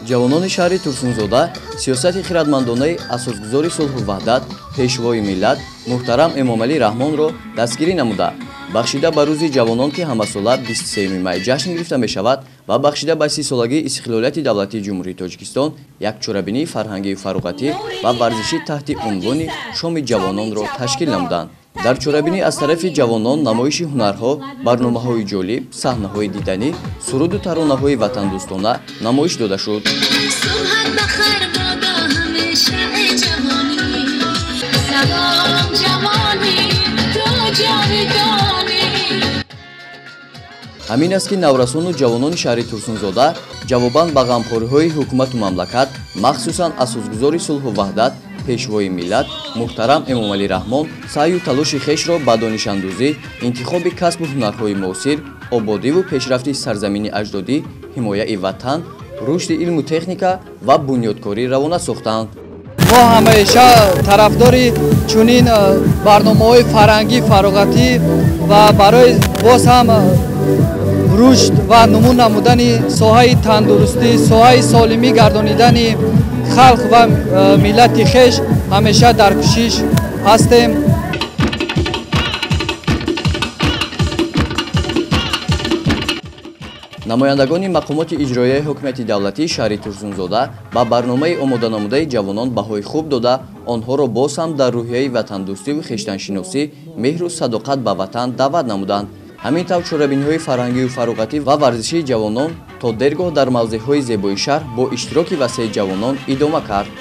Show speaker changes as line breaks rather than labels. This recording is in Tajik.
Ҷавонони шаҳри Турсунзода сиёсати хирадмандонаи асосгузори сулҳу ваҳдат, пешвои миллат муҳтарам Эмомалӣ Раҳмонро дастгирӣ намуда, бахшида ба рӯзи ҷавонон, ки ҳамасола 23 май ҷашн гирифта мешавад, ва бахшида ба 30-солагии истиқлолияти давлатии Ҷумҳурии Тоҷикистон як чорабинии фарҳангию фароғатӣ ва варзишӣ таҳти унвони шоми ҷавононро ташкил намуданд. Дар чорабинӣ аз тарафи ҷавонон намоиши ҳунарҳо, барномаҳои ҷолиб, саҳнаҳои диданӣ, суруду таронаҳои ватандӯстона намоиш дода шуд. Ҳамин аст, ки наврасону ҷавонони шаҳри Турсунзода ҷавобан ба ғамхориҳои ҳукумату мамлакат, махсусан асосгузори сулҳу ваҳдат, пешвои миллат муҳтарам Эмомалӣ Раҳмон, саъю талоши хешро ба донишандӯзӣ, интихоби касбу ҳунарҳои муосир, ободиву пешрафти сарзамини аҷдодӣ, ҳимояи ватан, рушди илму техника ва бунёдкорӣ равона сохтанд.
Мо ҳамеша тарафдори чунин барномаҳои фарҳангӣ, фароғатӣ ва барои боз ҳам рушд ва нумӯ намудани соҳаи тандурустӣ, соҳаи солимӣ гардонидани халқ ва миллати хеш ҳамеша дар кӯшиш ҳастем.
Намояндагони мақомоти иҷроияи ҳукумати давлатии шаҳри Турсунзода ба барномаи омоданамудаи ҷавонон баҳои хуб дода, онҳоро боз ҳам дар рӯҳияи ватандӯстиву хештаншиносӣ, меҳру садоқат ба ватан даъват намуданд. Ҳамин тавр чорабиниҳои фарҳангию фароғатӣ ва варзишии ҷавонон то дергоҳ дар мавзеъҳои зебои шаҳр бо иштироки васеи ҷавонон идома кард.